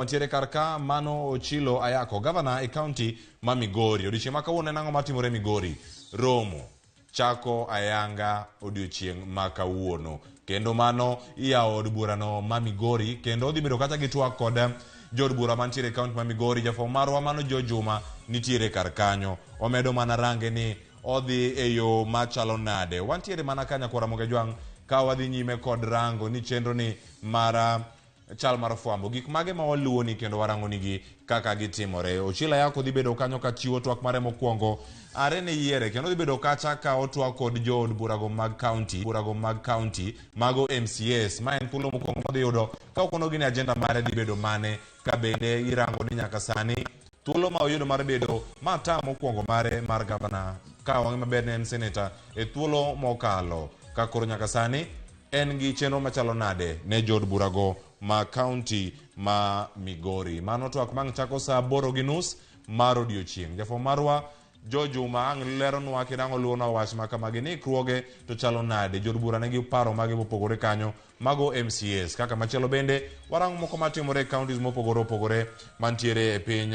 Mantiere kar ka mano Ochilo Ayako, gavana e kaunti ma Migori. Odiochieng' ma kawuono en ang'o matimore Migori? Romo chako ayanga odiochieng' ma kawuono. Kendo mano iyawo od burano ma Migori kendo odhi bedo kacha gi twak kod jood bura mantiere e kaunti ma Migori. Jafwambo marwa mano Joe Juma nitiere kar kanyo. Omedo mana range ni odhi e yo machalo nade. Wantiere mana ka nyakwar Ramogi Ajwang' ka wadhi nyime kod rango ni chenro ni mara chal mar fwambo gik mage ma waluwoni kendo warangonigi kaka gitimore. Ochilo Ayako dhi bedo kanyo ka chiwo twak mare mokwongo are ne yiere kendo dhi bedo kacha ka otwak kod jood burago mag county burago mag county mago MCAs. Ma en thuolo mokwongo modhi yudo ka okonogi ni agenda mare dhi bedo mane ka bende irango ni nyaka sani thuolo ma oyudo mar bedo ma term mokwongo mare mar gavana ka wang'e maber ne en seneta e thuolo mokalo ka koro nyaka sani En gi chenro machalo nade ne jood burago ma kaunti ma Migori? Mano twak mang' chako saa 8:30 mar odiochieng'. Jafwambo marwa Joe Juma ang' leronwa kendo ang' oluwonwa wach ma kamagi ni ikruoge to chalo nade. Jood bura nigi paro mage mopogore kanyo mago MCAs. Kaka machielo bende warango moko matimore e counties mopogore opogore mantiere e piny.